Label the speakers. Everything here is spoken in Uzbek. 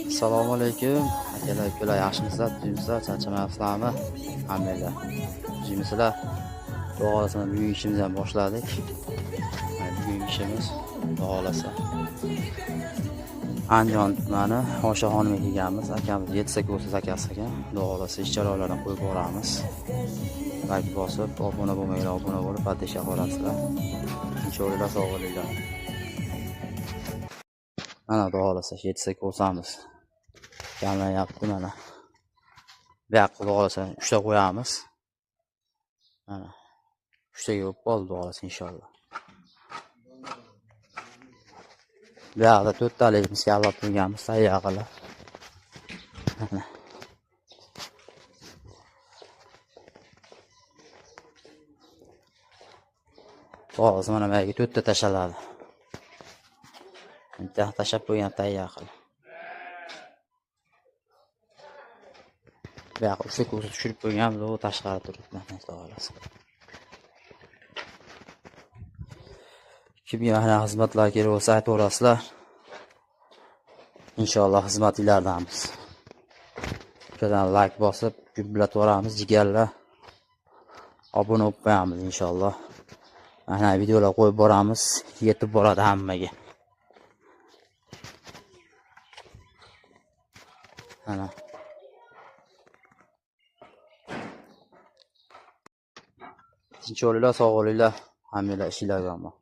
Speaker 1: Assalomu alaykum akalar, ukalar, yaxshimisizlar, tuzukmisizlar, charchamayapsizlarmi? Hammanglar tuzukmisizlar? Xudo xohlasa, bugungi ishimizni ham boshladik. Mana bugungi ishimiz, xudo xohlasa, Andijon tumani Oshaxonimga kelganmiz. Akamiz 7 ko'rsa akasi ekan. Xudo xohlasa, ish jarayonlarini qo'yib boramiz. Layk bosib, obuna bo'lmaganlar obuna bo'lib, подписка qolasizlar. Tinch bo'linglar, sog' bo'linglar. Mana xudo xohlasa 7 ko'rsamiz. Kamlayapti mana. Bu yoqqa xudo xohlasa 3 ta qo'yamiz. Mana. 3 taga bo'lib qoldi xudo xohlasa inshaalloh. Bu yoqda 4 talik kavlab qo'yganmiz tayyor qilib. Mana. Xudo xohlasa mana bu yerga 4 ta tashaladi. Bitta tashlab qo'ygan tayyor qilib. Bu yoqqa 3 ta ko'sa tushirib qo'yganmiz, u tashqari turibdi, xudo xohlasa. Kimga ana xizmatlar kerak bo'lsa aytaverasizlar. Inshaalloh xizmatinglardamiz. Shudan like bosib, gullatib yuboramiz, jigarlar. Obuna bo'lib qo'yamiz inshaalloh. Ana videolar qo'yib boramiz, yetib boradi hammaga. Ana. Tinch bo'linglar, sog' bo'linglar. Hammanglar ishinglarga omon.